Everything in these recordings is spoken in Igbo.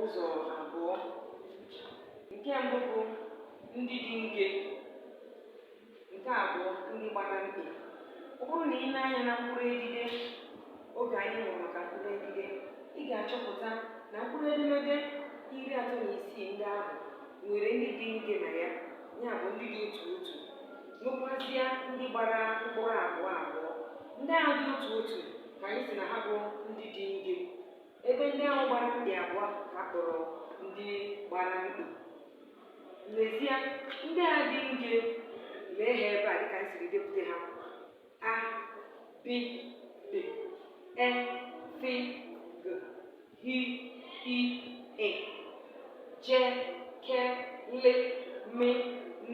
Ụzọ abụọ. Nke mbụ bụ ndị dị nge, nke abụọ ndị gbara mkpị. Ọ bụrụ na i nee anya na mkpụrụ edide oge anyị mụrụ maka mkpụrụ edide, ị ga-achọpụta na mkpụrụ edemede 36 ndị ahụ nwere ndị dị nge na ya, ya bụ ndị dị otu otu, nwekwazịa ndị gbara mkpụrụ abụọ abụọ. Ndị ahụ dị otu otu ka anyị sị na ha bụ ndị dị nge, ebe ndị ahụ gbara mkpị abụọ ka a kpọrọ ndị gbara mkpị. N'ezie, ndị a dị nge, lee ha ebe a dịka m siri depụta ha: a, b, d, e, f, g, h, i, ị, j, k, l, m,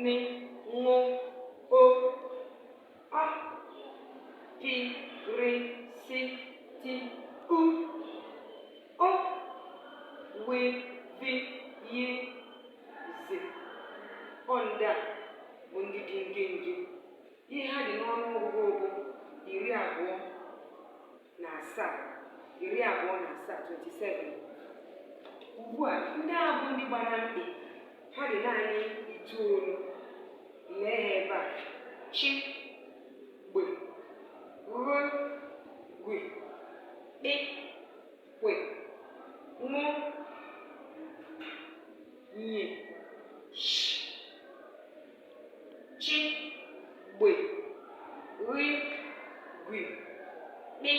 n, ṅ, o, ọ, p, r, s, t, u, ụ, w, v, y, z. Ọ ndị a bụ ndị dị nkenke. Ihe ha dị n'ọnụọgụgụ bụ 27, 27, 27. Ugbu a, ndị a bụ ndị gbara mkpị, ha dị naanị itoolu. Lee ha ebe a: chi, gbe, gh, gwi, kpị, kwe, ṅụ, ny, sh. Chi, gbe, gh, gwi, kpị,